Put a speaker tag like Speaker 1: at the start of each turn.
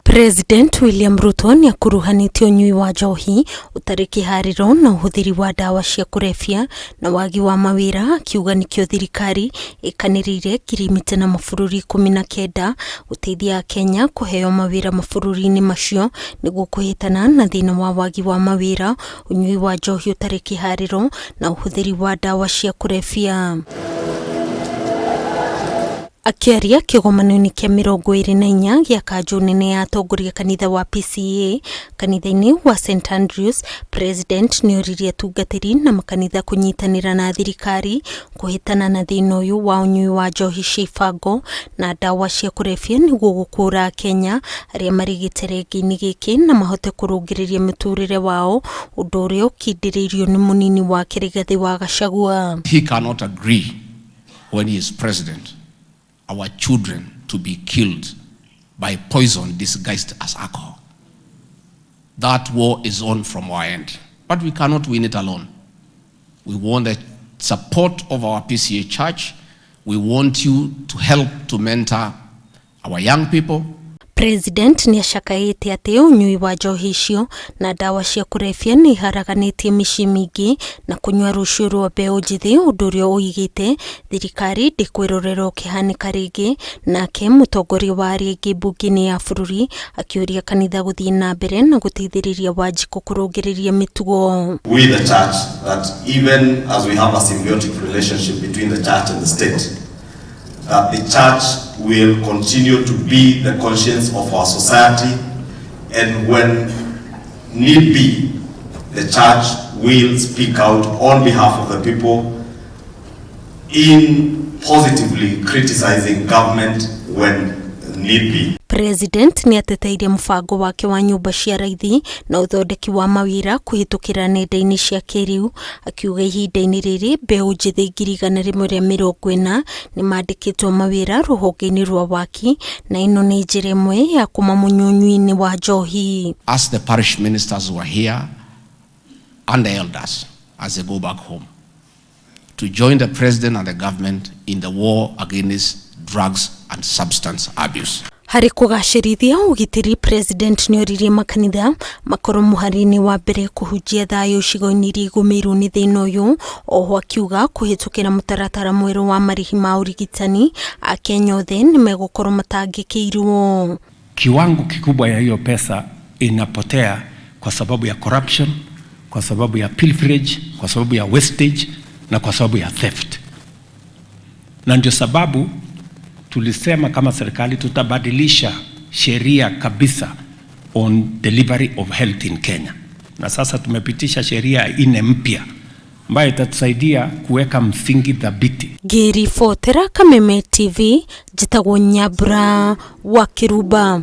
Speaker 1: President William Ruto nĩakuruhanĩtie ũnyui wa njohi ũtarĩ kĩharĩro na ũhũthĩri wa ndawa cia kũrebia na wagi wa mawĩra, akiuga nĩkĩo thirikari ĩkanĩrĩire ngirimiti na mabũrũri 19 gũteithia Akenya kũheo mawĩra mabũrũri-inĩ macio nĩguo kũhĩtana na thĩna wa wagi wa mawĩra, ũnyui wa njohi ũtarĩ kĩharĩro na ũhũthĩri wa ndawa cia kũrebia. Akĩaria kĩgomano-inĩ kĩa 24 gĩa kanjũ nene ya atongoria kanitha wa PCEA kanitha-inĩ wa St Andrews, President nĩoririe atungatĩri na makanitha kũnyitanĩra na thirikari kũhĩtana na thĩna ũyũ wa ũnyui wa njohi cia ibango na ndawa cia kũrebia nĩguo gũkũũra Akenya arĩa marĩ gĩterengĩ-inĩ gĩkĩ na mahote kũrũngĩrĩria mũtũrĩre wao, ũndũ ũrĩa ũkindĩrĩirio nĩ mũnini wake Rigathĩ wa Gachagua.
Speaker 2: He cannot agree when he is president our children to be killed by poison disguised as alcohol. That war is on from our end, but we cannot win it alone. We want the support of our PCEA church. We want you to help to mentor our young people.
Speaker 1: President nĩacakaĩte atĩ ũnyui wa njohi icio na ndawa cia kũrebia nĩ iharaganĩtie mĩciĩ mĩingĩ na kũnyua rũciũ rwa mbeũ njĩthĩ, ũndũ ũrĩa ũigĩte thirikari ndĩkwĩrorera ũkĩhanĩka rĩngĩ. Nake mũtongoria wa arĩa angĩ mbunge-inĩ ya bũrũri akĩũria kanitha gũthiĩ na mbere na gũteithĩrĩria Wanjikũ kũrũngĩrĩria mĩtugo.
Speaker 3: We the church, that even as we have a symbiotic relationship between the church and the state, that the church will continue to be the conscience of our society, and when need be, the church will speak out on behalf of the people in positively criticizing government when need be.
Speaker 1: President nĩateteire mũbango wake wa nyũmba cia raithi na ũthondeki wa mawĩra kũhĩtũkĩra nenda-inĩ cia kĩrĩu, akiuga ihinda-inĩ rĩrĩ mbeũ njĩthĩ 140,000 nĩmandĩkĩtwo mawĩra rũhonge-inĩ rwa waki, na ĩno nĩ njĩra ĩmwe ya kũmamunya ũnyui-inĩ wa njohi.
Speaker 2: As the parish ministers who are here and the elders as they go back home to join the president and the government in the war against drugs and substance abuse.
Speaker 1: Harĩ kũgacĩrithia ũgitĩri, President nĩoririe makanitha makorwo mũhari-inĩ wa mbere kũhunjia thayũ icigo-inĩ iria igũmĩirwo nĩ thĩna ũyũ. Oho akiuga kũhĩtũkĩra mũtaratara mwerũ wa marĩhi ma ũrigitani, Akenya othe nĩmegũkorwo matangĩkĩirwo.
Speaker 4: Kiwango kikubwa ya hiyo pesa inapotea kwa sababu ya corruption, kwa sababu ya pilferage, kwa sababu ya wastage na kwa sababu ya theft. Na ndio sababu tulisema kama serikali tutabadilisha sheria kabisa on delivery of health in Kenya. Na sasa tumepitisha sheria ine mpya ambayo itatusaidia kuweka msingi thabiti.
Speaker 1: Ngĩribotera Kameme TV, njĩtagwo Nyambura wa Kĩrumba.